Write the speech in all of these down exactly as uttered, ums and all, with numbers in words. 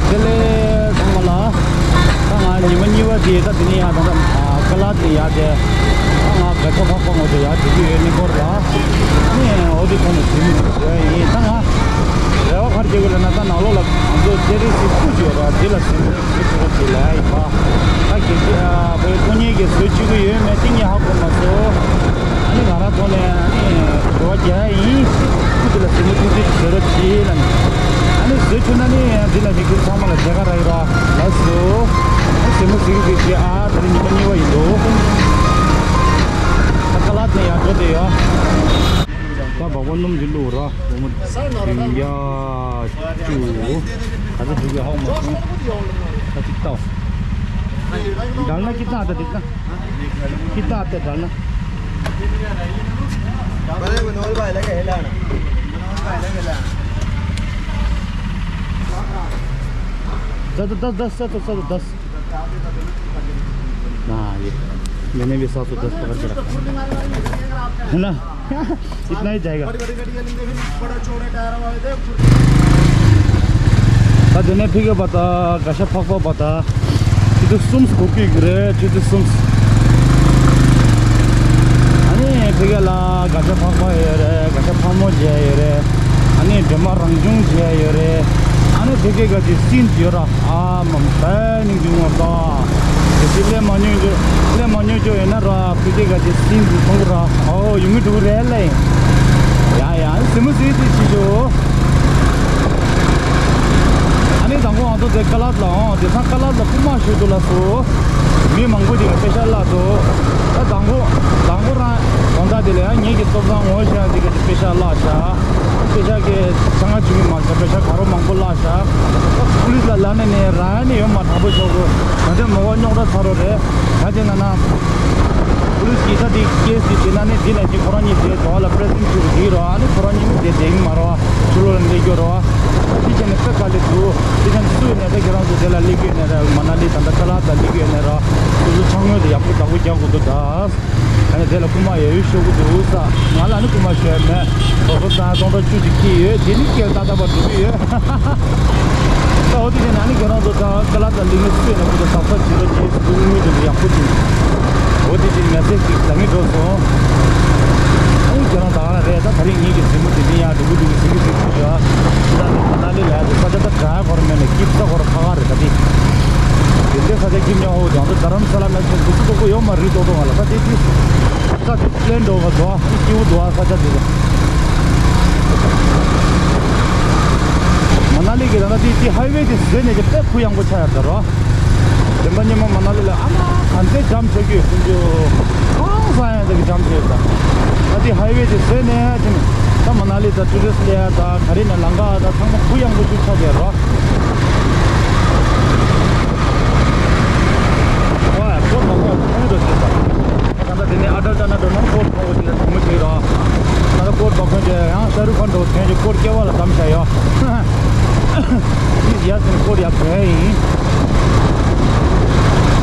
དེ་ལས་ཚང་མ་ལ། ད་ང་ཉི་མ་གཉིས་པ་དེ་ད་དེ་ནས་ཡར་ད་ད་ཀ་ལ་དེ་ཡར་དེ། ད་ང་དགའ་ཤོག་འཕགས་པ་ངོ་དེ་ཡར་འགྲོ་གི་ཡོད་ནི་སྐོར་ལ། ནི་འོ་དེ་ཐོག་ནས་གཟིགས་མོ་དེ་བཟོས་ཡིན། ད་ང་རེ་བ་ག་རེ་བྱེད་དགོས་ལབ་ན། ད་ནང་ལོགས་ལ་ང་ཚོ་ཏེ་རེ་སི་སྐུ་ཞིག་ཡོད་ར། དེ་ལ་གཟིགས་མོ་དེ་བྱེད་དགོས་དེ་ལབ་ཡིན་པ། ད་གལ་ཏེ་བོད་ཐོག་ཉིད་ཀྱི་བཟོ་བྱེད་ཀྱི་ཡོད་མེད་དེ་ངས་ཧ་གོ་མ་སོང་། ཨ་ནི་ང་རང་ཐོག་ནས་ཨ་ནི་འབྲེལ་བ་རྒྱག་ཡ་ཡིན། སྐུ་དེ་ལ་གཟིགས་མོ་ཐུགས་རྗེ་ཆེ་རོགས་གྱིས་ལབ་ནས། ཨ་ནི་བཟོས་ཆོག་ན་ནི་འདི་ལ་ཞིག་ཁྱེད་ཚང་མ་ལ་མཇལ་ཁ་རག་ཡོད་ར། ལགས་སོ། ཨ་གཟིགས་མོ་གཟིགས་གཟིགས་བྱས། ཨ་དེ་རིང་ཉི་མ་གཉིས་པ་ཡིན་འདུག་ད་ཀ་ལ་དེ་ཡར་འགྲོ་བསྡད་ཡོད། ད་སྦག་སྦག་སྣུམ་ཅིག་བླུགས་ར། སྒོར་མོ་བདུན་བརྒྱ་བཅུ། ད་ལྟ་འགྲོ་གི་ཧ་གོ་མ་སོང་། ད་ཅིག་ལྟ། ཌལ་ན་ཀི་ཏན་ཨ་ཏ། ཌལ་ན། ཀི་ཏན་ཨ་ཏ། ཌལ་ན། दस, दस, दस, दस, दस, दस। हाँ, ये मैंने भी सात सौ दस पकड़ के रखा है ना। इतना ही जाएगा। ད་དེ་ནས་ཕ་གི་བར་དུ་དགའ་ཤོག་འཕགས་པ་བར་དུ་ཆུ་ཚོད་གསུམ་འགོར་གྱི་རེད། ཆུ་ཚོད་གསུམ། ཨ་ནི་ཕ་གི་ལ་དགའ་ཤོག་འཕགས་པ་ཡོད་རེད། དགའ་ཤོག་ཕག་མོ་མཇལ་ཡོད་རེད། ཨ་ནི་སྒྲོལ་མ་རང་བྱུང་མཇལ་ཡོད་རེད། ཨ་ནི་ཕ་གི་ག་ཅིག་སིན་ཡོད་ར། ཨ་མ་མ་ནི་འདུག་ངོ་ད། དེ་ཅི་ལས་མ་ཉོས་ཅོ། ལས་མ་ཉོས་ཅོ་ཡོད་ན་ར། ཕ་གི་ག་ཅིག་སིན་འདུག་མཐོང་གི་ར། ཨོ་ཡོང་གི་འདུག་རེད་ལེ། ཡ་ཡ། གཟིགས་མོ་གཟིགས་ཏེ་ཤི་ཤོག་ཨ་ནི་དང་པོ་ང་ཚོ་དེ་ཀ་ལ་ལ་འོང་། དེ་སང་ཀ་ལ་ལ་རྐུ་མ་ཤོར་འདུག་ལགས་སོ། མི་མང་པོ་དེ་ག་པེ་ཤ་བརླག་འདུག་ད་དང་པོ་དང་པོ་རང་དགོང་དག་དེ་ལ་ཡང་ངེད་ཀྱི་སྟོབས་བཟང་ངོ་ཤེས་ཡ་དེ་ག་ཅིག་པེ་ཤ་བརླག་ཤག་པེ་ཤ་གི་ཆང་ང་བྱུང་གི་མ་ཤག་པེ་ཤ་ག་རོ་མང་པོ་བརླག་ཤག་ད་པུ་ལིས་ལ་ལབ་ནས་ནས་ར་ནས་ཡོང་མ་དྲག་པོ་ཤོག་གི། ད་ལྟ་མོ་བ་རྙོག་དྲ་ཚ་རོ་རེད། ད་དེ་ན་ན། པུ་ལིས་ཀྱིས་ད་དེ་ཀེ་སི་དེ་བྱས་ན་ནི་དེ་ལ་ཅིག་ཁོ་རང་གཉིས་དེ་དོ་བ་ལ་པྲེ་སེན་ཊི་བྱེད་དགོས་དེ་རོ། ཨ་ནི་ཁོ་རང་གཉིས་དེ་དེ་ཡིན་མ་རོ། ཕྱི་ལོགས་ལ་སླེབས་རྒྱུ་རོ། ད་དེ་བྱས་ནས་དཔེ་དཀའ་ལས་འདུག་དེ་བྱས་ནས་སུ་ཡིན་ནས་ད་ཁྱེད་རང་ཚོ་དེ་ལ་སླེབས་རྒྱུ་ཡིན་ནས་ར། མ་ན་ལི་ད་ལྟ་ཀ་ལ་ད་སླེབས་རྒྱུ་ཡིན་ནས་རོ། སོ་སོ་ཅ་དངོས་དེ་ཡག་པོ་བདག་པོ་རྒྱག་དགོས་འདུག་ད། ཨ་ནི་དེ་ལ་རྐུ་མ་ཡོད་ཡོད་ཤོག་གི་འདུག་ས། ང་ལ་ནི་རྐུ་མ་ཤོད་མེད། སོ་སོ་ས་སྟོང་ཕྲག་བཅུ་ཅིག་ཁྱེར་ཡོད། དེ་ནི་སྐྱེལ་ཏག་ཏག་པ་འགྲོ་གི་ཡོད། ད་འོ་དེ་བྱས་ན་ཨ་ནི་ཁྱེད་རང་ཚོ་ད་ཀ་ལ་ད་ལི་ངེ་སུ་ཡོད་ན་ཁོ་ཚོ་ཟབ་ཟབ་བྱེད་རོགས་བྱེད་ཟེར་དངུལ་དེ་ཚོ་ཡག་པོ་བྱུང་། འོ་དེ་བྱས་མེ་སེ་ཇི་ཅིག་ལ་ངེས་འགྲོ་སོང་། ཨ་ནི་ཁྱེད་རང་ད་ག་རང་རེད། ད་ད་རིང་ངེད་ཀྱི་གཟིགས་མོ་དེ་འདྲ་ཡང་འགྲོ་གི་འགྲོ་གི་ཟིག་གི་ཟིག་གི་ཡོད། ད་ད་ད་ལི་ལ་ཡ་ས་ཆ་ད་གྲ་གོར་མེད་ནས་སྐྱིད་ས་གོར་ཁ་ཁ་རེད། ད་དེ་དེ་འདྲའི་ས་ཆ་སྐྱིད་ཉོ་འོ་དང་ད་རྡ་རམ་ས་ལ་ན་ཆེན་འདུག་སུ་གོ་གོ་ཡོད་མ་རེད། ཏོག་ཏོག་ང་ལ་ད་དེ་དེ། ས་དེ་པི་ལེན་འགྲོ་བ་འདུག་ཨ། སྐྱིད་པོ་འདུག་ཨ། ས་ཆ་དེ་རེད། མ་ན་ལི་གི་ད་ལྟ་དེ་དེ་ཧའི་ཝེ་དེ་བཟོས་ནས་དེ་དཔེ་ཁུ་ཡངས་པོ་ཆགས་ཡོད་ད་རོ། དེ་འདྲ་ཉི་མ་མ་ན་ལི་ལ་ཨ་མ་ག་ཚོད་འཇམ་ཆགས་ཀྱི་ཡོད་སུན་ཅོ། གང་ཟ་ཡང་དེ་གི་འཇམ་ཆགས་ཡོད་ད། ད་དེ་ཧའི་ཝེ་དེ་བཟོས་ནས་དེ་ནི་ད་མ་ན་ལི་ད་ཊུ་རི་སི་ལ་ཡ་ད་ག་རེ་ནས་ལམ་ཁ་ད་ཚང་མ་ཁུ་ཡངས་པོ་ཞིག་ཆགས་ཡོད་རོ། ཨོ་ཡ་ཁོ་ད་ཁོ་ཁོ་ཁོ་ཁོ་ད་ལྟ་དེ་ནས་ཨ་ཏལ་ཏ་ན་འགྲོ་ན་ཀོཊ་ཐོག་དེ་ལ་དུང་མོ་བྱེད་རོགས། ད་ལྟ་ཀོཊ་བ་ཁོན་བྱས་ཡང་ཤ་རུ་ཁ་འགྲོ་ཐོན་གྱི་ཀོཊ་སྐེ་བ་ལ་བསྡམས་བྱས་ཡོད། ཨིས་ཡ་ཟིན་ཀོཊ་ཡ་བས་ཡིན།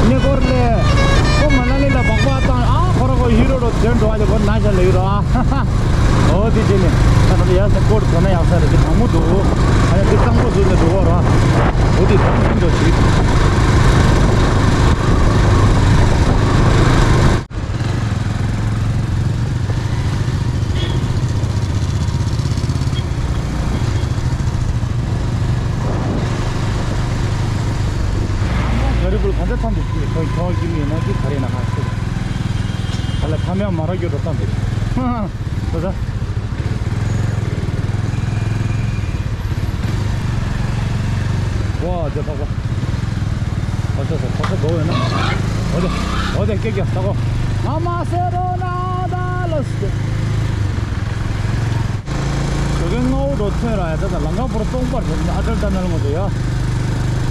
ནེ་ཀོར་ལེ། ཁོ་མ་ན་ལི་ལ་སྦག་སྦག་བཏང་ཨ་ཁོ་ར་ཁོ་ཧི་རོ་རོ་དོན་འགྲོ་བ་ལེ་ཁོ་ན་ཤ་ལེ་ཡོད་རོགས། ཨོ་དེ་བྱས་ནས་ད་ལྟ་ཡ་ཟིན་ཀོཊ་དོ་ན་ཡག་ས་རེད། དེ་དང་མོ་འདུག་ཨ་ཡ་དེ་གཙང་པོ་བཟོས་ནས་འགྲོ་བ་རོགས། ཨོ་དེ་དང་མོ་འདུག་ཞིག་ག་རེ་བུ་ག་འདྲ་ཐམ་དུ་ཁོའི་ཁྱོ་གི་མི་ན་གི་ག་རེ་ན་ཧ་སུ། ཨ་ལ་ཐམ་ཡང་མ་རག་རྒྱུ་འགྲོ་ཐམ་དུ། ད་ད། ཝ་ཇ་ཕག་པ། ཨོ་ས་ས་ཕག་པ་གོ་ཡོད་ན། ཨོ་དེ་ཨོ་དེ་ཀྱེ་ཀྱེ་ད་གོ། ང་མ་སེ་རོ་ན་ད་ལོ་སི། ཁོ་གི་སྔ་བོ་འགྲོ་ཚོན་ར་ཡ་ད་ད་ལམ་ཁ་བོར་སྟོང་པར་བྱས་ཨ་ཏལ་ཏ་ནལ་ངོ་དེ་ཡ།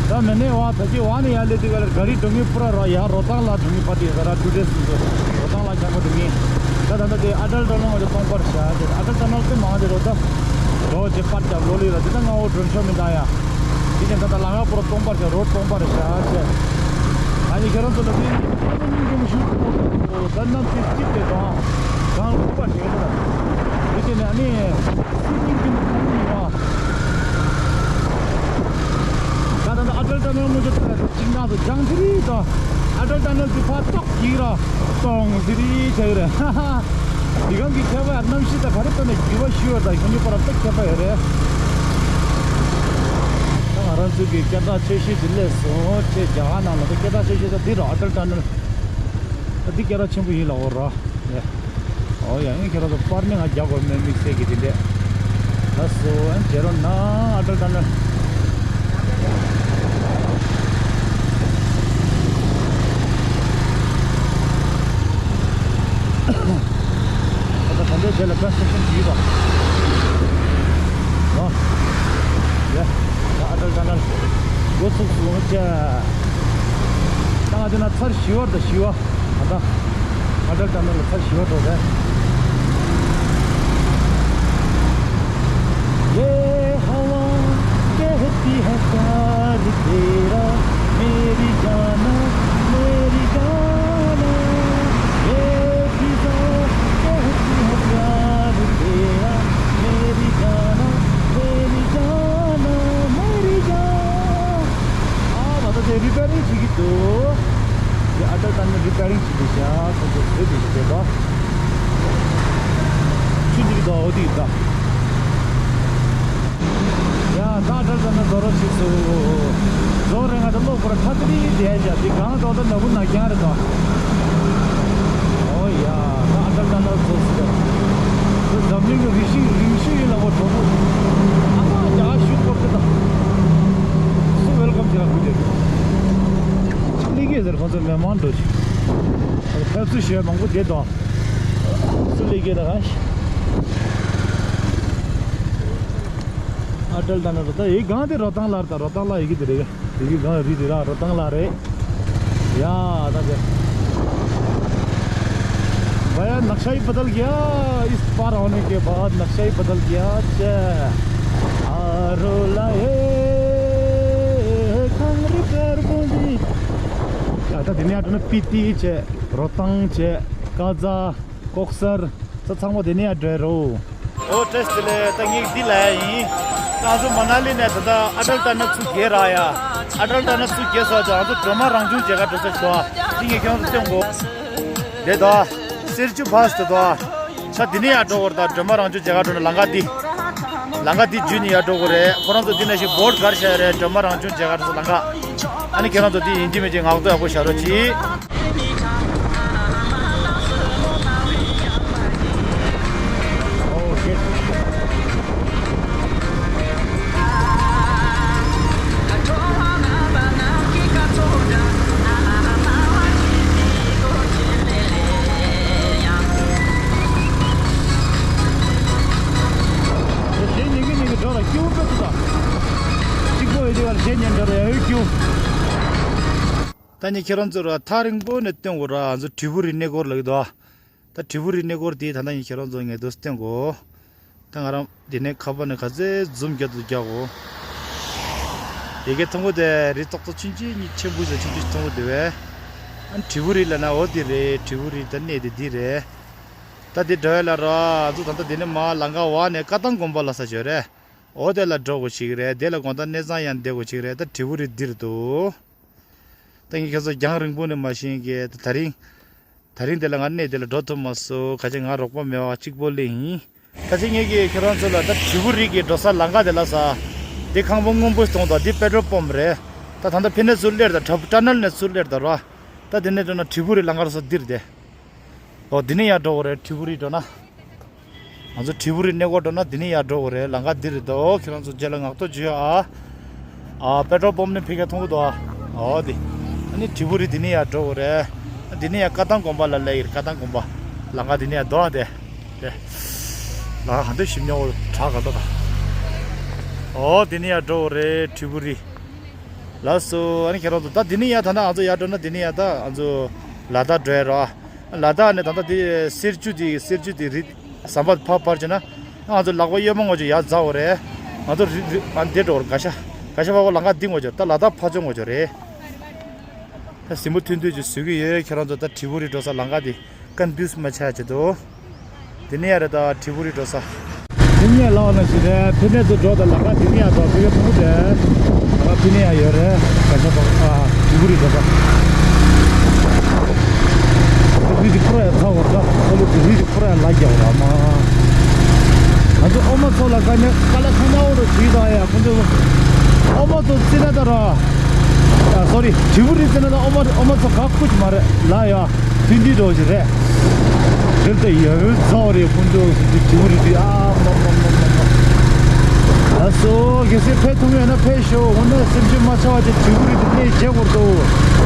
ད་མེ་ནེ་བ་ད་ཅི་བ་ནི་ཡ་ལེ་དེ་ག་ལ་ག་རི་འགྲོ་ངེས་པུ་ར་ར་ཡ་རོ་ཏང་ལ་འགྲོ་ངེས་པ་དེ་ས་ར་ཊུ་རི་སི་ཊི་རོ་ཏང་ལ་ཆགས་པ་འགྲོ་ངེས། ད་ད་ད་དེ་ཨ་ཏལ་ཏ་ནལ་ངོ་དེ་སྟོང་པར་བྱ་དེ་ཨ་ཏལ་ཏ་ནལ་དེ་མང་དེ་རོ་ད། རོ་ཅེ་པར་ཅ་ལོ་ལི་ར་དེ་ད་སྔ་བོ་འགྲོ་ཆོག་མི་འདའ་ཡ། དེ་ནས་ད་ད་ལམ་ཁ་བོར་སྟོང་པར་བྱ་རོ་སྟོང་པར་བྱ་ཅེ། ཨ་ནི་ཁྱེད་རང་ཚོ་ལ་དེ་ནི་ཁྱེད་རང་ཉིན་རྒྱུན་ཞུ་ད་ནམ་ཚིག་གཅིག་དེ་དང་གང་ལུག་པ་བྱེད་ད། དེ་དེ་ནས་ཨ་ནི་སྲིད་ཉིན་རྒྱུན་དུ་གང་ཡིན་བ། ཨ་ཊལ་ཊ་ནལ་མུ་ཇ་ཏ་ཅིག་ནང་དུ་ལྗང་ཐི་རི་དང་། ཨ་ཊལ་ཊ་ནལ་དུ་ཕར་ཏོག་གིས་ར་སྟོང་ཟི་རི་བྱས་རེད། འདི་གང་གི་ཁྱད་པར་གནམ་གཤིས་དང་ག་རེ་བཏང་ནས་འགྱུར་བ་ཞུ་བ་དང་ཁྱོད་ཉིད་པར་དཔེ་ཁྱད་པར་ཡོད་རེད། ད་ང་རང་ཚོའི་གི་སྐད་གྲགས་ཆེ་ཤོས་ཅིག་སླེབས་སོང་། ཅེས་རྒྱ་གར་ནང་ལ་ད་སྐད་གྲགས་ཆེ་ཤོས་ད་འདི་ར་ཨ་ཊལ་ཊ་ནལ། ད་འདི་སྐད་གྲགས་ཆེན་པོ་ཡིན་ལ་འོ་ར། ཡ། ཨོ་ཡ། ཨེ་ཁྱེད་རང་ཚོ་པར་མི་ང་རྒྱག་དགོས་མེད་དམིགས་བསལ་གྱི་དེ་འདྲས། ལགས་སོ། ཨེ་མཇལ་རོགས་གནང་། ཨ་ཊལ་ཊ་ནལ། ད་ད་ལྟ་དེ་ལ་གན་སི་ཊྲག་ཤན་བྱེད་ཀྱི་ཡོད་པ། ཨོ། ཡ། ད་ཨ་ཊལ་ཊ་ནལ་འགོ་ཚུགས་སོང་ཅེ། ད་ང་དེ་ན་ཚར་བཞི་བ་དང་བཞི་བ། ད་ལྟ་ཨ་ཊལ་ཊ་ནལ་ལ་ཚར་བཞི་བ་འགྲོ་རེད། ये हवा कहती है प्यार तेरा, मेरी जाना, मेरी जाना। ये फिजा कहती है प्यार तेरा, मेरी जाना, मेरी जाना, मेरी जान। ཨ་བ་ད་དེ་རི་པེ་རིང་བྱེད་ཀྱི་འདུག་དེ་ཨ་ཊལ་ཊ་ནལ་རི་པེ་རིང་བྱེད་ཀྱི་ཤག་ཁོ་ཚོ་བོད་དེ་ཞིག་བྱེད་དོ། ཆུ་འདི་གི་དོ་འོ་དེ་གི་དོ། ཡ་ད་ཨ་ཊལ་ཊ་ནལ་རྫོགས་རོགས་བྱེད་སོང་། རྫོགས་རེད། ང་ད་གློག་པོར་ཁ་ཏི་རི་དེ་ཡ་ཤག་དེ་གང་དོ་ད་ནག་པོ་ནག་རྐྱང་རེད་དོ། ཨོ་ཡ། ད་ཨ་ཊལ་ཊ་ནལ་རྫོགས་སོང་། འཛམ་གླིང་གི་རིང་ཤོས་རིང་ཤོས་ཡིན་ལ་འོ་གྲོགས་པོ། ཨ་མ་རྒྱ་གར་ཤུགས་སྐོར་དེ་དང་། སུ་ཝེལ་ཀམ་བྱེད་ལ་ཁུལ་དེ། ལི་ཀེ་ཟེར་ཁོང་ཚོ་མེ་མང་འགྲོ་ཞིག་ཕེབས་བསུ་ཞུ་ཡ་མང་པོ་བསྡད་དོ། སུ་ལི་ཀེ་ད་གང་ཞིག་ཨ་ཊལ་ཊ་ནལ་རོ་ད་ཡི་གང་དེ་རོ་ཐང་ལར་ད་རོ་ཐང་ལ་ཡི་གེ་དེ་རེད། དེ་གི་གང་རི་དེ་ར་རོ་ཐང་ལ་རེད། ཡ་ད་དེ། भाया नक्शा ही बदल गया। इस पार होने के बाद नक्शा ही बदल गया। ཅེ། ཨ་རོ་ལ་ཨེ། གངས་རི་དཀར་པོ་འདི། ཡ་ད་དེ་ནས་ཡར་འགྲོ་ན་སྤི་ཏི་བྱས། རོ་ཐང་བྱས། ཀ་ཛ། ཀོག་སར། ས་ཚང་མ་དེ་ནས་ཡར་འགྲོ་ཡ་རོ། ཨོ་བཀྲ་ཤིས་བདེ་ལེགས། ད་ངས་འདི་ལབ་ཡ་ཡིན། ད་ང་ཚོ་མ་ན་ལི་ནས་ད་ལྟ་ཨ་ཊལ་ཊ་ནལ་ཚུར་བརྒལ་རག་ཡ། ཨ་ཊལ་ཊ་ནལ་ཚུར་བརྒལ་སོང་ཙང་ང་ཚོ་སྒྲོལ་མ་རང་བྱུང་མཇལ་ཁ་འགྲོ་ས་ཞོག་འདི་ངས་ཁྱོད་ཚོ་སྟོན་གོ། དེ་ད། སེར་ཆུ་བྷ་སི་དེ་ད། ད་འདི་ནས་ཡར་འགྲོ་བར་ད་སྒྲོལ་མ་རང་བྱུང་མཇལ་ཁ་འགྲོ་ན་ལམ་ཁ་འདི། ལམ་ཁ་འདི་བརྒྱུད་ནས་ཡར་འགྲོ་དགོས་རེད། ཁོ་རང་ཚོ་འདི་ནས་ཤིག་བོར་ཌི་གར་བྱས་རེད། སྒྲོལ་མ་རང་བྱུང་མཇལ་ཁ་འགྲོ་ས་ལམ་ཁ། ཨ་ནི་ཁྱེད་རང་ཚོ་འདི་ཡིན་གཅིག་མིན་གཅིག་ངག་ཐོག་ཡག་པོ་བཞག་རོགས་གྱིས། གཞས་ཉན་གི་ཉན་གི་འགྲོ་ལ་སྐྱིད་པོ་དཔེ་ཚོ་དང་། གཅིག་པོ་ཡོད་དུས་ལ་གཞས་ཉན་འགྲོ་ལ་ཡ་ཧོས་སྐྱིད་པོ། ད་ནི་ཁྱེད་རང་ཚོ་ར་ཐག་རིང་པོ་ནས་སྟོན་དགོས་ར། ང་ཚོ་དྲིལ་བུ་རི་གནས་སྐོར་ལ་གི་དོ། ད་དྲིལ་བུ་རི་གནས་སྐོར་དེ་ད་ལྟ་ངས་ཁྱེད་རང་ཚོ་ངས་དོ་སྟོན་གོ། ད་ང་རང་དེ་ནས་ཁ་པར་ནས་ག་ཚོད་ཛུམ་རྒྱག་ཏུ་རྒྱག་གོ། ཡ་གི་མཐོང་གོ་དེ་རི་ཏོག་ཏོག་ཆུང་ཆུང་གཉིས་ཆེན་པོ་ཟེར་ཆུང་ཆུང་མཐོང་གོ་དེ་བས། ཨ་དྲིལ་བུ་རི་ལ་ན་འོ་དེ་རེད། དྲིལ་བུ་རི་ད་གནས་དེ་འདི་རེད། ད་དེ་འདྲ་བས་ལ་ར་ཚོ་ད་ལྟ་དེ་ནས་མ་ལམ་ཁ་བ་ནས་ཀ་ཏང་དགོན་པ་ལ་ས་ཞོ་རེད། འོ་དེ་ལ་འགྲོ་དགོས་ཞིག་རེད། དེ་ལ་དགོང་དག་གནས་ཚང་ཡང་བསྡད་དགོས་ཞིག་རེད། ད་དྲིལ་བུ་རི་འདིར་འདུག་ད་ངས་ཁྱེད་ཚོ་རྒྱང་རིང་པོ་ནས་མ་ཤེས་གི་ད་དེ་རིང་། དེ་རིང་དེ་ལ་ང་གནས་དེ་ལ་འགྲོ་ཐུབ་མ་སོང་། ག་ཅི་ང་རོགས་པ་མེད་པ་གཅིག་པོ་ལས་ཡིན། ད་ཅི་ངས་ཀྱིས་ཁྱེད་རང་ཚོ་ལ་ད་དྲིལ་བུ་རི་གི་འགྲོ་ས་ལམ་ཁ་དེ་ལ་ས། འདི་ཁང་པ་སྔོན་པོ་མཐོང་དང་འདི་པེ་ཊྲོལ་པམ་རེད། ད་ད་ལྟ་ཕི་ནས་ཚུར་སླེབས་དང་ཊ་ཊ་ནལ་ནས་ཚུར་སླེབས་དང་ར། ད་དེ་ནས་འགྲོ་ན་དྲིལ་བུ་རི་ལམ་ཁ་ར་ས་འདིར་དེ། ཨོ་འདི་ནས་ཡར་འགྲོ་དགོས་རེད། དྲིལ་བུ་རི་འགྲོ་ན། ང་ཚོ་དྲིལ་བུ་རི་གནས་སྐོར་འགྲོ་ན་འདི་ནས་ཡར་འགྲོ་དགོས་རེད། ལམ་ཁ་འདི་རེད་དོ། ཁྱེད་རང་ཚོ་རྗེས་ལ་ངག་ཐོག་འཇུས་ཨ། ཨ་པེ་ཊྲོལ་པམ་ནས་ཕ་གིར་མཐོང་གི་འདུག་ཨ། ཨོ་འདི། ཨ་ནི་དྲིལ་བུ་རི་འདི་ནས་ཡར་འགྲོ་དགོས་རེད། འདི་ནས་ཡར་ཀ་ཏང་དགོན་པ་ལ་སླེབས་ཡིན། ཀ་ཏང་དགོན་པ། ལམ་ཁ་འདི་ནས་ཡར་འགྲོ་ཨ་དེ། དེ། ལམ་ཁ་ག་འདྲ་ཞིམ་ཉོ་བོ་བྲག་ག་འདྲ་དང་། ཨོ་འདི་ནས་ཡར་འགྲོ་དགོས་རེད། དྲིལ་བུ་རི། ལགས་སོ། ཨ་ནི་ཁྱེད་རང་ཚོ་ད་འདི་ནས་ཡར་ད་ན་ང་ཚོ་ཡར་འགྲོ་ན་འདི་ནས་ཡར་ད་ང་ཚོ་ལ་དྭགས་འགྲོ་ཡ་རོ། ལ་དྭགས་ནས་ད་ལྟ་དེ་སེར་ཆུ་དེ་སེར་ཆུ་དེ་རི་ཟམ་པ་ཕར་ཕར་བྱས་ན་ང་ཚོ་ལག་པ་གཡོན་མ་ངོ་ཅོག་ཡར་འཛེགས་དགོས་རེད། ང་ཚོ་རི་རི་ཨ་འདི་འགྲོ་དགོས་རེད། ག་ཤ་ག་ཤ་བ་གོ་ལམ་ཁ་འདི་ངོ་ཅོག་ད་ལ་དྭགས་ཕར་ཕྱོགས་ངོ་ཅོག་རེད། ད་ཟིན་པོ་ཐུང་ཐུང་ཅིག་བཟོ་གི་ཡོད། ཁྱེད་རང་ཚོ་ད་དྲིལ་བུ་རི་འགྲོ་ས་ལམ་ཁ་དེ་ཀན་བིའུ་སི་མ་ཆགས་ཆེད་དུ། དེ་ནས་ཡར་ད་དྲིལ་བུ་རི་འགྲོ་ས། དེ་ནས་ལག་ན་ཞིག་རེད། ཕི་ནས་ཚུར་འགྲོ་ད་ལམ་ཁ་དེ་ནས་ཡར་འགྲོ་ཕི་གེ་ཐུང་རེད། ལམ་ཁ་ དེ་ནས་ཡང་ཡོད་རེད། ག་ཤ་པག་ཨ་ཇི་བུ་རི་འདྲ་པ། རི་དེ་ཁོ་ར་ཡང་ཚ་བ་འདྲ། ཁོ་ལོ་དེ་རི་དེ་ཁོ་ར་ཡང་ལ་རྒྱག་ར་མ། ང་ཚོ་ཨོ་མ་ཚོ་ལ་དཀའ་ཉག་དཀའ་ལས་ཁག་ཉག་འོ་རོ་བྱེད་དང་ཡ། ཁོ་ཚོ་ཨོ་མ་ཚོ་རྩི་ན་ད་ར། ཨ་སོ་རི། ཇི་བུ་རི་རྩི་ན་ད་ཨོ་མ་ཨོ་མ་ཚོ་ག་ཁུ་ཅི་མ་རེད་ལ་ཡ། ཐུན་ཏི་འགྲོ་ཞིག་རེད། དེར་ད་ཡ་བོའི་ཚ་བ་རེད། ཁོ་ཚོ་སུ་ཅི་ཇི་བུ་རི་དེ་ཨ་མ་མ་མ་མ་མ། ལགས་སོ། གལ་སྲིད་ཕེབས་ཐུབ་ཡོད་ན་ཕེབས་ཤོག་འོ་ན་སེམས་ཤུགས་མ་ཆག་པ་བྱས། ཇི་བུ་རི་དེ་གནས་མཇལ་དགོས་འདུག་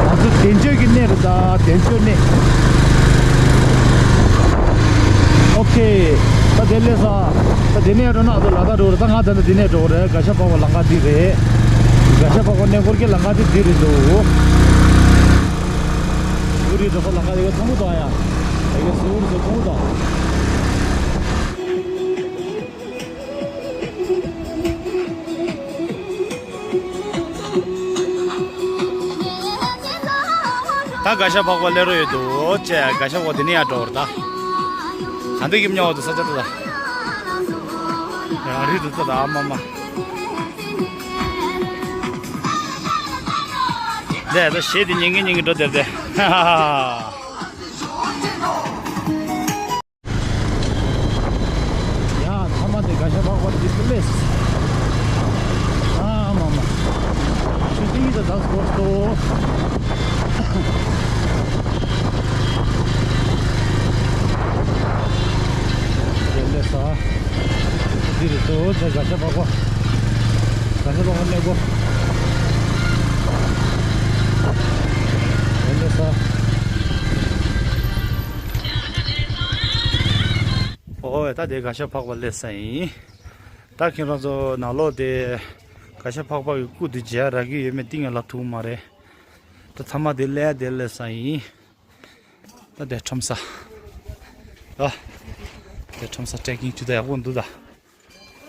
ང་ཚོ་བདེ་མཆོད་ཀྱི་གནས་རེད་ད། བདེ་མཆོད་གནས། ཨོ་ཁེ། ད་དེ་ལས་ས། ད་དེ་ནས་འགྲོ་ན་ཨ་ད་ལ་དྭགས་འགྲོ་རེད། ད་ང་ད་ནི་དེ་ནས་འགྲོ་རེད། ག་ཤ་པག་པ་ལམ་ཁ་འདི་རེད། ག་ཤ་པག་པ་གནས་སྐོར་གྱི་ལམ་ཁ་འདི་འདི་རེད་འདུག་ཇི་བུ་རི་འགྲོ་ཁ་ལམ་ཁ་དེ་ག་ཚང་པོ་དང་ཡ། དེ་ག་ཟི་བུ་རི་ཚོ་ཚང་པོ་དང་། ད་ག་ཤ་པག་པ་སླེབས་རོགས་ཡོད་དོ་ཅེ། ག་ཤ་པག་པ་དེ་ནས་ཡར་འགྲོ་བར་ད། ག་འདི་གི་མཉམ་དུ་ས་ཆ་དེ་ད། རི་དུ་ཚ་ད་ཨ་མ་མ། དེ་ད་གཞས་དེ་ཉན་གིན་ཉན་གིན་འགྲོ་དེར་དེ། ཧ་ཧ་ཧ། ཡ་ཐ་མ་དེ་ག་ཤ་པག་པ་འདི་ཀླད། ཨ་མ་མ། ཆུ་ཏིང་གི་ད་དག་སྐོར་ཏོ། དེ་ཀླད་ས། འདི་རེད་ཏོ། དེ་ག་ཤ་པག་པ། ག་ཤ་པག་པ་གནས་སྐོར། དེ་ཀླད་ས། ཨོ་ད་དེ་ག་ཤ་པག་པ་སླེབས་ས་ཡིན། ད་ཁྱེད་རང་ཚོ་ནང་ལོགས་དེ་ག་ཤ་པག་པ་གི་སྐུ་དེ་མཇལ་རག་གི་ཡོད་མེད་གཏིང་ཡ་ལ་ཐུག་མ་རེད། ད་ཚང་མ་དེ་སླེབས་དེ་སླེབས་ས་ཡིན། ད་དེ་ཁྲོམ་ས། ད་དེ་ཁྲོམ་ས་ཊེ་ཀིང་བྱེད་ད་ཡག་པོ་འདུག་ད།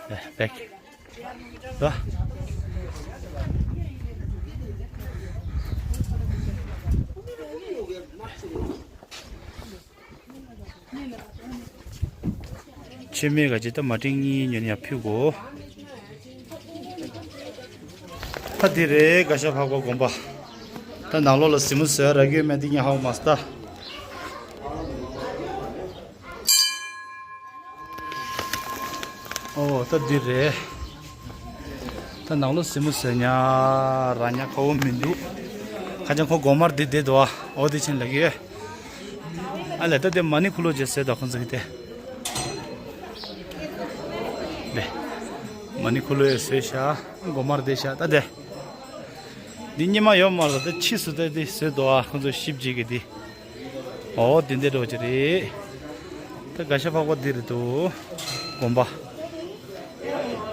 ཨེ་བེག་ད། ཆེ་མེད་ག་ཅི་ད་མ་ཏིང་གཉིས་ཉོན་ཡ་ཕུད་གོ། ད་འདི་རེད་ག་ཤ་པག་པ་དགོན་པ། ད་ནང་ལོགས་ལ་གཟིགས་མོ་བཟོས་རག་གི་ཡོད་མེད་འདི་ཉག་ཧ་གོ་མ་སོང་ད། ཨོ་ད་འདི་རེད། ད་ནང་ལོགས་གཟིགས་མོ་བཟོས་ཉག་རག་ཉག་ཧ་གོ་མི་འདུག་ཁ་ཅང་ཁོ་དགོན་པར་འདི་བསྡད་འདུག་ཨ། ཨོ་འདི་ཕྱིན་ལ་གི། ཨ་ལས་ད་དེ་མ་ཎི་འཁོར་ལོ་ཅིག་བཟོས་ད་ཁོང་ཚོ་གི་དེ། དེ། མ་ཎི་འཁོར་ལོ་ཡང་བཟོས་ཤག་དགོན་པར་བསྡད་ཤག་ད་དེ། འདི་སྙེ་མ་ཡོད་མ་རེད་ད། ཕྱིས་སུ་ད་འདི་བཟོས་འདུག་ཨ། ཁོང་ཚོ་ཞིབ་ཅིག་གི་འདི། ཨོ་འདི་འདི་འདྲ་བོ་ཅིག་རེད། ད་ག་ཤ་པག་པ་འདི་རེད་འདུག་དགོན་པ།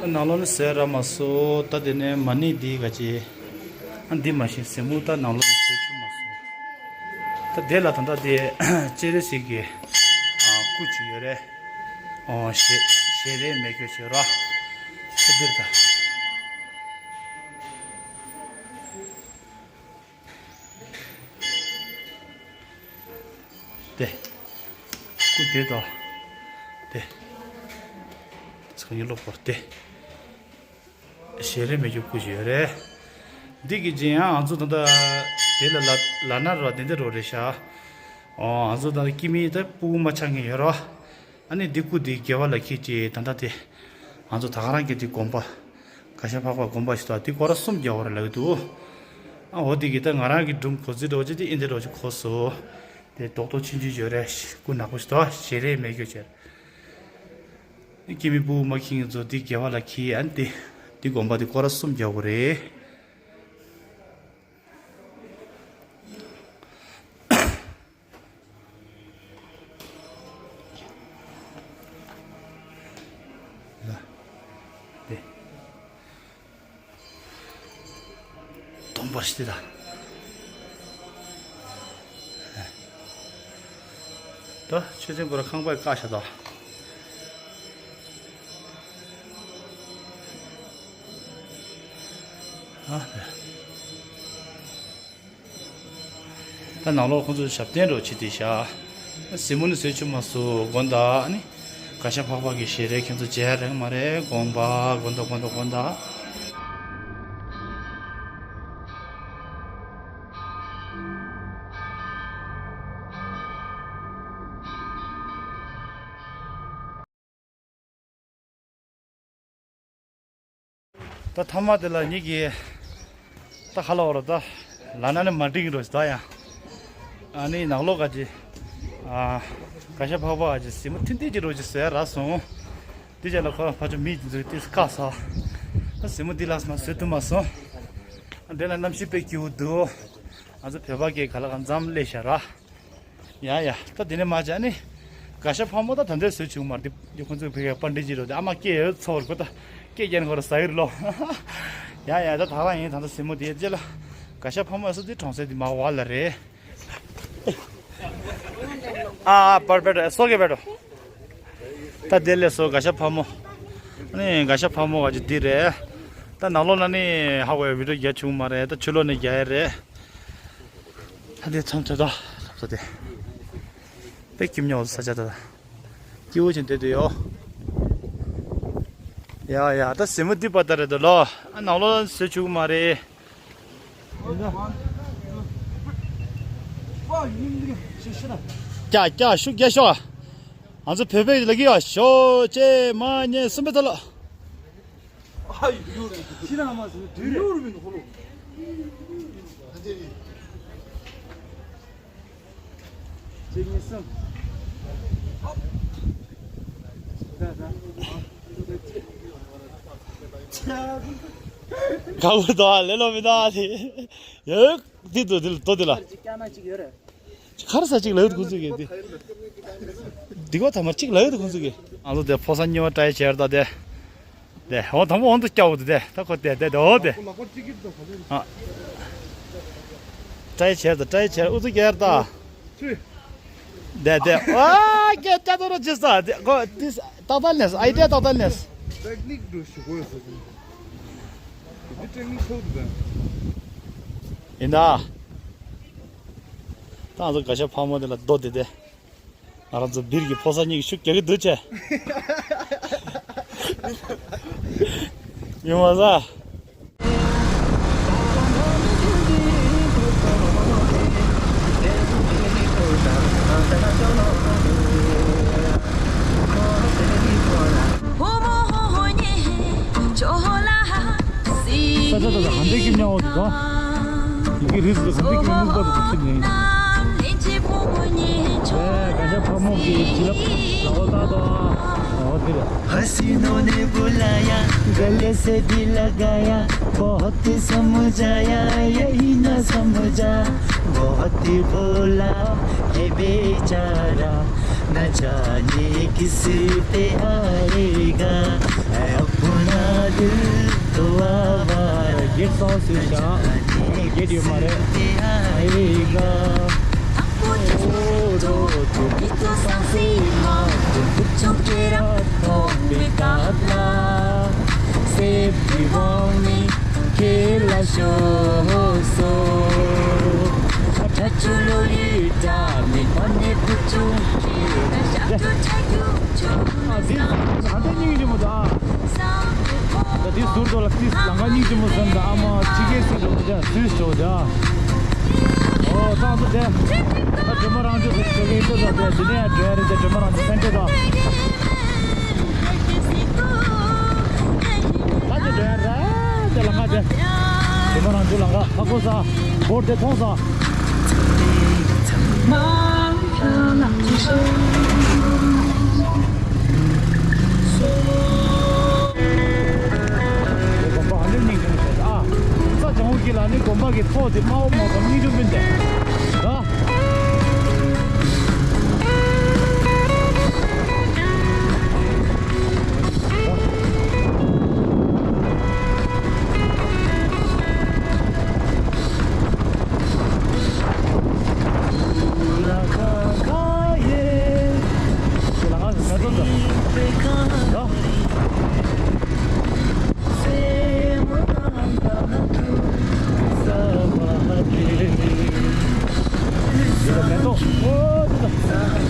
ད་ནང་ལོགས་ནས་བཟོས་རག་མ་སོང་། ད་དེ་ནས་མ་ཎི་འདི་ག་ཅི། ཨ་འདི་མ་གཞི་གཟིགས་མོ་ད་ནང་ལོགས་ནས་བཟོས་བཅུག་མ་སོང་། ད་དེ་ལ་ད་ལྟ་དེ་སྤྱན་རས་གཟིགས་ཀྱི་ཨ་སྐུ་ཅིག་ཡོད་རེད། ཨོ་ཞལ་ཞལ་རས་མེད་རྒྱུ་ཅིག་ཡོད་ར། ད་འདིར་ད། དེ། སྐུ་དེ་དང་། དེ། ཚང་ཡིན་ལོག་པར་དེ། ཞལ་རས་མེད་རྒྱུ་སྐུ་ཞིག་ཡོད་རེད། འདི་གི་རྗེས་ཡང་ང་ཚོ་ད་ལྟ་དེ་ལ་ལ་ལ་ན་ར་དེ་འདྲ་རོ་རེད་ཤག་ཨོ་ང་ཚོ་ད་ལྟ་སྐྱེ་དམན་ད་སྤུ་གུ་མ་ཆགས་མཁན་ཡོད་ར། ཨ་ནི་འདི་སྐུ་འདི་དགེ་བ་ལ་འཁྱིལ་ཅིག་ད་ལྟ་དེ། ང་ཚོ་ད་ག་རང་གི་འདི་དགོན་པ། ག་ཤ་པག་པ་དགོན་པ་ཞིག་ད་འདི་སྐོར་ར་གསུམ་རྒྱག་བར་ལབ་ཀྱི་འདུག་ཨ་འོ་འདི་གི་ད་ང་རང་གི་སྒྲུང་གོ་ཚུལ་འདྲ་བོ་ཅིག་དེ་ཨེ་འདི་འདྲ་བོ་ཅིག་གོ་སོང་། དེ་རྡོག་རྡོག་ཆུང་ཆུང་ཡོད་རེད། སྐུ་ནག་པོ་ཞིག་ད་ཞལ་རས་མེད་རྒྱུ་ཅིག་སྐྱེ་དམན་སྤུ་གུ་མ་འཁྱིལ་མཁན་ཚོ་འདི་དགེ་བ་ལ་འཁྱིལ། ཨ་ནི་འདི་འདི་དགོན་པ་འདི་སྐོར་ར་གསུམ་རྒྱག་དགོས་རེད། ལ། དེ། སྟོང་པར་ཤི་ད། ད་ཆོས་ཚན་པོ་ར་ཁང་པའི་ཀ་ཤ་ད། ཨ། ད་ནང་ལོགས་ཁོང་ཚོས་ཞབས་བརྟན་རོགས་བྱེད་དེ་ཤག་གཟིགས་མོ་ནི་བཟོས་བཅུག་མ་སོང་། དགོན་བདག་ཨ་ནི་ག་ཤ་ཕག་པ་གི་ཞལ་རས་ཁྱེད་ཚོ་མཇལ་རེག་མ་རེད། དགོན་པ་དགོན་བདག་དགོན་བདག་དགོན་བདག་ད་ཐ་མ་དེ་ལ་ཉིད་ཀྱིས་ད་ཁ་ལ་འོ་ར་ད་ལ་ན་ནི་མ་འགྲིག་རོ་ད་ཡང་། ཨ་ནི་ནག་ལོ་ག་ཅི་ཨ་ག་ཤ་ཕག་པ་ག་ཅི་ཟི་མོ་ཐིན་ཐིན་གྱི་རོ་ཅི་ཟེར་ར་སོང་། དེ་རྗེས་ལ་ཁོ་ཕ་ཆོ་མི་འཛུལ་ཏིས་ཁ་ས། ཨ་ཟི་མོ་འདི་ལགས་མ་བཟོས་ཐུབ་མ་སོང་། ཨ་འདྲེ་ལ་གནམ་གཤིས་དཔེ་སྐྱིད་པོ་འདུག་ང་ཚོ་བོད་པ་སྐད་ག་ལ་གང་འཛམ་ལས་ཤ་ར། ཡ་ཡ། ད་དེ་ནས་མ་བྱས་ནི། ག་ཤ་ཕག་མོ་ད་ད་འདྲས་བཟོས་བྱུང་མ་རེད། འདི་ཁོང་ཚོའི་བོད་སྐད་པར་འདྲི་བྱེད་རོགས་དེ་ཨ་མ་སྐད་ཡོད་ཚོར་གོ་ད། སྐད་རྒྱན་ཁོ་ར་ཟ་ཡིར་ལོ། ཡ་ཡ། ད་ད་རང་ཡིན་ད་ད་ཟི་མོ་དེ་རྗེས་ལ། ག་ཤ་ཕག་མོ་ཨ་སོ་དེ་གྲོང་གསེབ་དེ་མ་བ་ལ་རེད། ཨ་ཨ་པར་པེ་ཏོ་སོ་གེ་པེ་ཏོ། ད་དེ་ལས་སོ་ག་ཤ་ཕག་མོ། ནི་ག་ཤ་ཕག་མོ་ག་ཅི་འདི་རེད། ད་ནང་ལོགས་ན་ནི་ཧ་གོ་ཡ་བི་ཌིའོ་རྒྱག་བྱུང་མ་རེད། ད་ཕྱི་ལོགས་ནས་རྒྱག་ཡ་རེད། ད་དེ་ཚོང་ཚོད་ད་ད་དེ་དཔེ་སྐྱིད་ཉོ་ས་ཆ་ད་སྐྱིད་པོ་ཅན་དེ་དུ་ཡོ། ཡ་ཡ། ད་ཟི་མོ་འདི་པ་ད་རེད་དོ་ལོ། ཨ་ནང་ལོགས་བཟོས་བཅུག་མ་རེད། ཀྱ་ཀྱ་ཤུགས་རྒྱག་ཤོག་ང་ཚོ་བོད་པའི་ལ་གི་ཡ་ཤོ་ཅེ་མ་ཉེ་གསུམ་པའི་ཐོག་ལ། ཕྱི་ནང་མ་ཟིན་དུས་རེད། གཅིག་གཉིས་གསུམ། ད་ད། ག་བུ་དོ་ལེ་ལོ་མི་དོ་ལེ། ཡོད་འདི་དོ་འདི་ལ་དོ་འདི་ལ། གཅིག་ཀྱ་ན་གཅིག་ཡོད་རེད། ཁར་ས་གཅིག་ལ་ཡོད་ཁོང་ཚོ་གི་འདི། འདི་གོ་ཐ་མ་གཅིག་ལ་ཡོད་ཁོང་ཚོ་གི། ང་ཚོ་དེ་ཕོ་གསར་གཉིས་པ་ཏྲའི་ཆེར་ད་དེ། དེ་འོ་དང་པོ་འོང་དུ་སྐྱ་བོ་དེ་དེ་ད་ཁོ་དེ་དེ་དེ་འོ་དེ། ཨ། ཏྲའི་ཆེར་ད་ཏྲའི་ཆེར་ཨུ་ཚུགས་རྒྱག་ད། ཚུལ། དེ་དེ་ཨ་སྐད་ཆ་ཏོ་རོ་ཅི་ས་དེ་ཁོ་དེ་ཏག་ཏག་ནས་ཨའི་ཌི་ཡ་ཏག་ཏག་ནས། ཏེག་ནིག་འགྲོ་ཞུ་དགོས་ཟེར་གྱི། དེ་ཏེག་ནིག་ཐོག་ཏུ་ཡིན་ད། ད་ང་ཚོ་ག་ཤ་ཕག་མོ་དེ་ལ་རྡོ་དེ་དེ། ང་རང་ཚོ་སྦིར་གྱི་ཕོ་གསར་གཉིས་ཀྱི་ཤུགས་རྒྱག་གི་འདུག་ཅེ། ཡོང་བ་ཟ། ས་ཆ་དེ་ལ་ཧན་ཏེ་ཀི་མྱང་འོ་དུ་དང་། ཡི་གེ་རིས་སུ་ཧན་ཏེ་ཀི་མྱང་ནུག་པ་དུ་ཚིག་ཉན། ཨེ་ག་ཤ་ཕག་མོ་གི་བྱིན་རླབས་ལ་འོ་ད་དོ། འོ་དེ་རེད། हसीनों ने बुलाया, गले से भी लगाया, बहुत समझाया, यही ना समझा, बहुत बोला, ये बेचारा, न जाने किस पे आएगा, है अपना दिल तो आवारा, ये सॉन्ग से क्या? ये क्यों मारे? आएगा। ཨ་འདི་ཧ་ད་སྙིང་རྗེ་མོ་ད། ད་འདི་ཟུར་དུ་ལ་ཏིས་ལང་ཀ་སྙིང་རྗེ་མོ་ཟེར་ད་ཨ་མ་ཁྲི་ཀའི་སྲིད་དུ་མི་འཇའ་སུས་ཆོག་ད། ཨོ་ད་ཚོ་དེ། ད་སྒྲོལ་མ་རང་ཚོ་ཟེར་ཆོག་གི་ཚོ་ད་དེ་འདི་ནས་སྒྲོལ་རེད་དེ་སྒྲོལ་མ་རང་ཚོ་སེམས་ཁྲལ་ད། ད་ཚོ་སྒྲོལ་ར་དེ་ལང་ཀ་དེ། སྒྲོལ་མ་རང་ཚོ་ལང་ཀ་ཧ་གོ་ས། སྒོར་དེ་མཐོང་ས། དགོན་པ་ཨ་འདྲ་སྙིང་རྗེ་མོ་བྱས་ཨ། ས་ལྗང་བུ་དཀྱིལ་ལ་ནི་དགོན་པ་གི་ཐོག་དེ་དམར་པོ་མོ་དང་སྙིང་རྗེ་སྤུན་ཏེ། ད།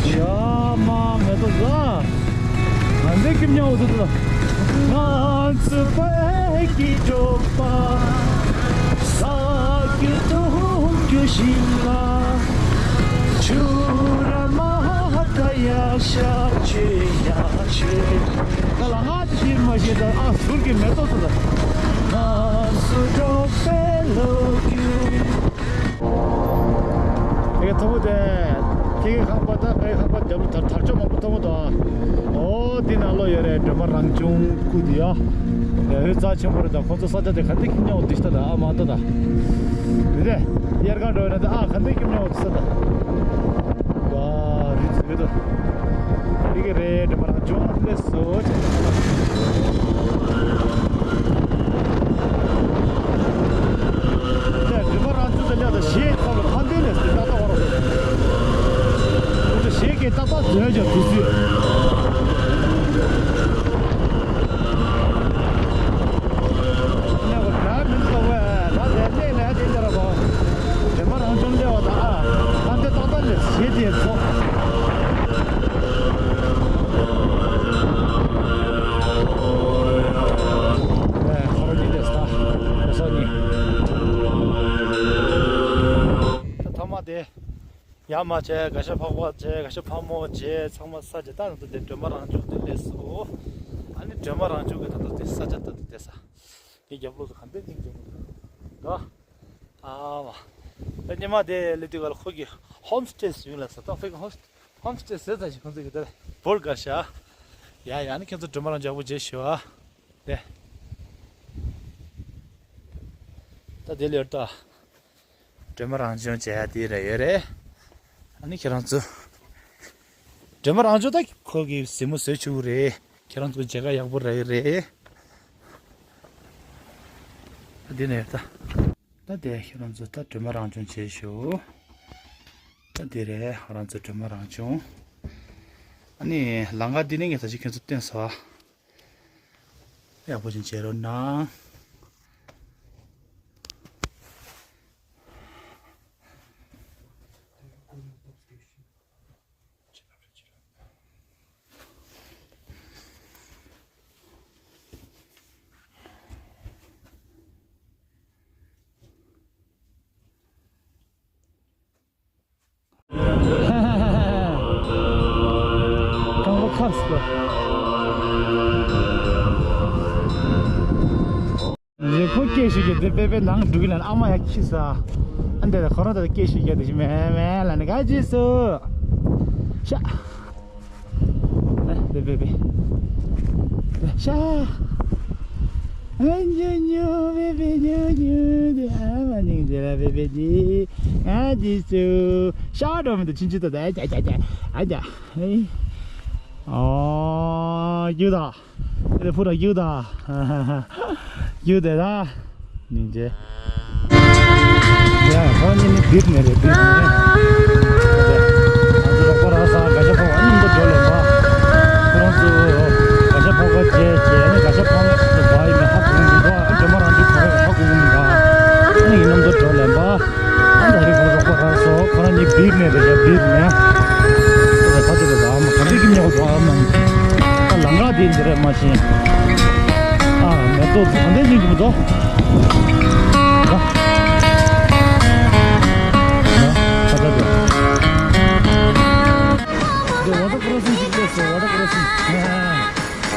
ཡ་མ་མེ་ཏོག་ཟ། ང་འདི་ཀིམ་ཉའོ་དུ་དུ། ང་ཚོ་བོད་ཀྱི་འབྲོག་པ། ས་རྒྱུ་གཏོང་རྒྱུ་ཞིག་ལ། ཆུ་ར་མ་ཧ་ཀ་ཡ་ཤ་ཆུ་ཡ་ཆུ། ད་ལ་ང་ཅི་ཞིག་མ་ཤེས་ད་ཨ་ཟུར་གྱི་མེ་ཏོག་དུ་ད། དེ་ག་ཐོག་མོ་དེ། དེ་ག་ཁང་པ་དང་ཕའི་ཁང་པ་རྒྱབ་ལ་དར་དར་ལྕོག་མང་པོ་མཐོང་གི་འདུག་ཨ། འོ་དེ་ནང་ལོགས་ཡོད་རེད། སྒྲོལ་མ་རང་བྱུང་སྐུ་དེ་ཡ། ཡ་ཧུད་རྩ་ཆེན་པོ་རེད། ད་ཁོང་ཚོ་ས་ཆ་དེ་ག་འདྲ་ཁྱིམ་ཉོ་འདི་ཤ་ད་ཨ་མ་ད་ད། དེ་དེ་དབྱར་ཁ་འགྲོ་ཡོད་ན་ད་ཨ་ག་འདྲ་ཁྱིམ་ཉོ་འདི་ཤ་ད། ཝ་རི་ཚི་ད། དེ་ག་རེད། སྒྲོལ་མ་རང་བྱུང་ལས་སོ་ཆེ། ད་སྒྲོལ་མ་རང་བྱུང་དེ་ལས་ད་གཞས་ཁོ་ལ་ཕན་ཐོགས་ལས་སུ་ཏག་ཏག་བར་རོ། ཁོ་ཚོ་གཞས་ཀྱི་ཏག་ཏག་བཟོས་ཀྱང་དུས་ཚོད། ཉེ་བར་ག་མིན་ཚོ་བས་ད་དེ་གནས་ལ་དེ་འདྲ་རོ། སྒྲོལ་མ་རང་བྱུང་སླེབས་པ་དང་ཨ་ཕན་ཐོགས་ཏག་ཏག་ལས་གཞས་དེ་ཚོ། ཨེ་ཁོ་རང་གཉིས་དེ་ས་ཁོ་ས་གཉིས། ད་ཐ་མ་དེ། ཡར་མར་བྱས། ག་ཤ་ཕག་པ་བྱས། ག་ཤ་ཕག་མོ་བྱས། ཚང་མ་ས་ཆ་ད་ནང་དུ་དེ་སྒྲོལ་མ་རང་བྱུང་དེ་སླེབས་སོ། ཨ་ནི་སྒྲོལ་མ་རང་བྱུང་གི་ད་ལྟ་དེ་ས་ཆ་ད་ལྟ་དེ་ས། དེ་རྒྱབ་ལོགས་སུ་ག་འདྲ་ཐིག་འཇོག་གི་འདུག་ག་ཨ་མ། ད་སྙེ་མ་དེ་ལེ་དུས་ག་ལ་ཁོ་གི་ཧོམ་སྟེ་ཡོད་ལ་ས། ད་ཧོམ་སྟེ་ཟེར་ད་ཞིག་ཁོང་ཚོ་གི་དེ་བོར་གར་ཤ། ཡ་ཡ་ནི་ཁྱེད་ཚོ་སྒྲོལ་མ་རང་བྱུང་པོ་བྱས་ཤོག་ཨ། དེ། ད་དེ་ལེར་ད། སྒྲོལ་མ་རང་བྱུང་བྱས་ཡ་དེ་རེད་ཡོད་རེད། ཨ་ནི་ཁྱེད་རང་ཚོ། སྒྲོལ་མ་རང་བྱུང་ད་ཁོ་གི་གཟིགས་མོ་བཟོས་ཆོག་རེད། ཁྱེད་རང་ཚོ་མཇལ་ཁ་ཡག་པོ་རེད་རེད། ད་དེ་ནས་ད། ད་དེ་ཁྱེད་རང་ཚོ་ད་སྒྲོལ་མ་རང་བྱུང་བྱས་ཤོག་ད་དེ་རེད་ཁྱེད་རང་ཚོ་སྒྲོལ་མ་རང་བྱུང་། ཨ་ནི་ལམ་ཁ་འདི་ནས་ངས་ད་ཅི་ཁྱེད་ཚོ་སྟོན་སོང་། ཡག་པོ་ཅིག་མཇལ་རོགས་གནང་། དྲང་པོ་ཁབ་སྐོར། རེ་ཁོ་སྐད་ཤིག་གི་དེ་པེ་པེ་ནང་འགྲོ་གི་ལ་ཨ་མ་ཡ་ཁྱི་ས། ཨ་འདྲ་ཁོ་རང་ད་སྐད་ཤིག་གི་དེ་ཞིག་མེ་མེ་ལ་ནི་ག་ཅི་སུ། ཤ། ཨ་དེ་པེ་པེ། ཤ། ཨ་ཉོ་ཉོ་པེ་པེ་ཉོ་ཉོ་དེ་ཨ་མ་ནིང་དེ་ལ་པེ་པེ་དེ། ཨ་དེ་སུ། ཤ་འགྲོ་མི་འདུག་ཕྱིན་ཅི་ད་ད་ཨ་ཅ་ཅ་ཅ་ཨ་ཅ། ཨོ་ཡུ་ད། དེ་ཕུ་ར་ཡུ་ད། ཡུ་དེ་ད། ནིང་ཇེ། ཡ་ཁོ་གཉིས་ནི་བིག་ནས་རེད་བིག་ནས། ང་ཚོ་རོགས་པ་ར་ས་ག་ཤ་ཕོ་བ་མཉམ་དུ་འགྲོ་ལེན་པ། ཁོ་རང་ཚོ་ག་ཤ་ཕོ་བ་བྱས་བྱས་ནི་ག་ཤ་ཕོ་བ་ཡིན་ནི་ཧ་གོ་གི་མི་འདུག་ཨ་སྒྲོལ་མ་རང་ཚོ་ཁོ་རང་ཧ་གོ་གི་མི་འདུག་ཨ་ནི་ཡིན་མཉམ་དུ་འགྲོ་ལེན་པ། ཨ་ད་རེས་ཁོ་རོགས་པ་ར་སོ་ཁོ་རང་གཉིས་བིག་ནས་རེད་ཡ་བིག་ནས། ཁོ་ཚོ་ཕ་ཚོ་རེད་ཨ་མ་ག་འདྲ་གི་མྱོང་བ་ཨ་མ། ཨ་ལང་ཀ་དེ་འདི་རེད་མ་ཤེས། ཨ་མེ་ཏོག་ག་འདྲ་ཡིན་གི་མི་འདུག་ཨ་ཨ་ཨ་ཨ་ཨ། འདི་ཝ་ཊར་ཀོ་རོ་སིང་ཅིག་སླེབས་སོང་། ཝ་ཊར་ཀོ་རོ་སིང་། ཨ་ཨ་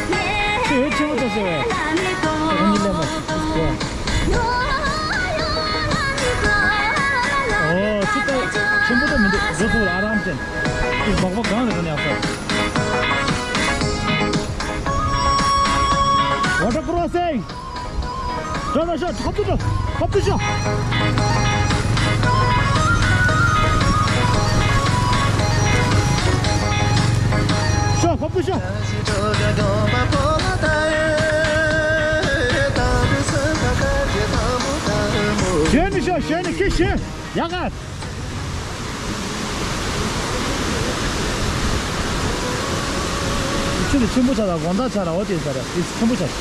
ཨ། ཆེ་ཆེ་བོ་ཆེ་ཆེ་བས། ཨ་ནི་ལས་མ། ཨོ་ཅི་ལྟར་ཆེན་པོ་ད་མི་འདུག་འགྲོ་ཐུབ་ལ་ཨ་རམ་ཅན། ཨིས་སྦག་སྦག་གང་རེད་ནས་ཨ་ས། ཝ་ཊར་ཀོ་རོ་སིང་། ཤོག་ཤོག་ཤོག་ཁབ་ཏུ་ཤོག་ཁབ་ཏུ་ཤོག་ཤོག་ཁབ་ཏུ་ཤོག་གཞོན་ནུ་ཤོག་གཞོན་ནུ་ཁྱི་གཞོན་ཡག་ག་ཆུ་དེ་ཆེན་པོ་ཆགས་ལ་དགོང་དག་ཆགས་ལ་འོ་དེ་ཆགས་ར་དེ་ཆེན་པོ་ཆགས།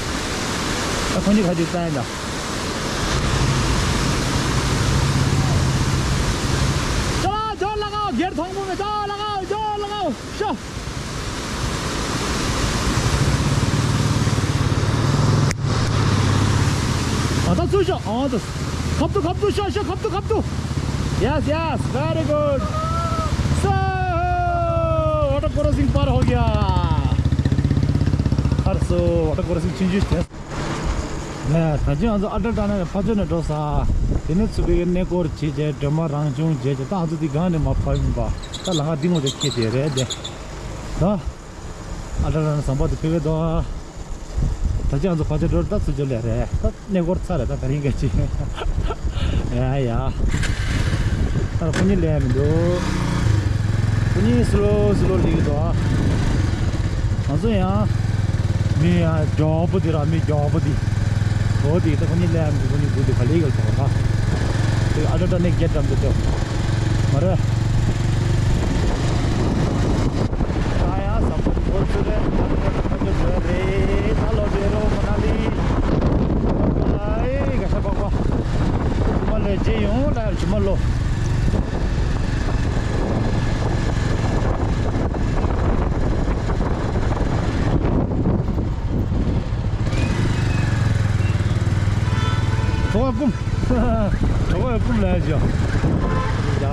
ད་ཁོང་གཉིས་ཁ་ཅིག་བལྟ་ཡིན་ད། ཅོ་ལ་ཅོ་ལ་གའོ་སྒེར་མཐོང་པོ་མེད་ཅོ་ལ་གའོ་ཅོ་ལ་གའོ་ཤོ། ཨ་ད་ཚུར་ཤོག་ཨ་ད། ཁབ་ཏུ་ཁབ་ཏུ་ཤོག་ཤོག་ཁབ་ཏུ་ཁབ་ཏུ། Yes, yes, very good. So, water crossing पार हो गया। हर सो वाटर क्रॉसिंग चेंजेस थे। ད་ཅི་ང་ཚོ་ཨ་ཏྲ་ཏྲ་ནས་ཕ་ཚོ་ནས་འགྲོ་ས། དེ་ནས་ཚུར་ཕ་གིར་གནས་སྐོར་བྱེད་བྱས་སྒྲོལ་མ་རང་བྱུང་བྱེད་བྱས། ད་ང་ཚོ་འདི་སྒང་ནས་མར་བབས་ཡིན་པ། ད་ལམ་ཁ་འདི་ངོ་ཚ་ཁེལ་བསྡད་རེད་དེ། ད་ཨ་ཏྲ་ཏྲ་ནས་ཟམ་པ་དེ་ཕ་གིར་འགྲོ། ད་ཅི་ང་ཚོ་ཕ་ཚོ་འགྲོ། ད་ཚུར་འགྲོ་ལེ་རེད། ད་གནས་སྐོར་ཚར་རེད། ད་ད་རིང་ག་ཅི། ཡ་ཡ། ཨ། ཁོ་གཉིས་ལེན་མི་འདུག་ཁོ་གཉིས་སི་ལོ་སི་ལོ་ལེན་གྱི་འདུག་ཨ། ང་ཚོ་ཡང་། མི་ཡང་མགྱོགས་པོ་འདི་ར། མི་མགྱོགས་པོ་འདི། འོ་དེ་ད་ཁོ་གཉིས་ལེན་མི་འདུག་ཁོ་གཉིས་སྒུག་འདུག་ག་ལེ་ག་ལ་ཐོག་ལ། དེ་ཨ་ཏྲ་ཏྲ་ནས་བརྒྱད་འགྲམ་དུ་འགྲོ། མ་རེད། ད་ཡང་ཟམ་པ་འགོ་ཚུགས་རེད། ད་ལོ་འགྲོ་རེད། ད་ལོ་འགྲོ་རོགས། མ་ན་ལི། ཨེ། ག་ཤ་པག་པ། ཇུ་མ་ལོ་རྗེས་ཡོང་ལ། ཇུ་མ་ལོ། གྲོགས་པོ་ཀུམ། གྲོགས་པོ་ཀུམ་ལ་ཡ་ཇོ། ཡ།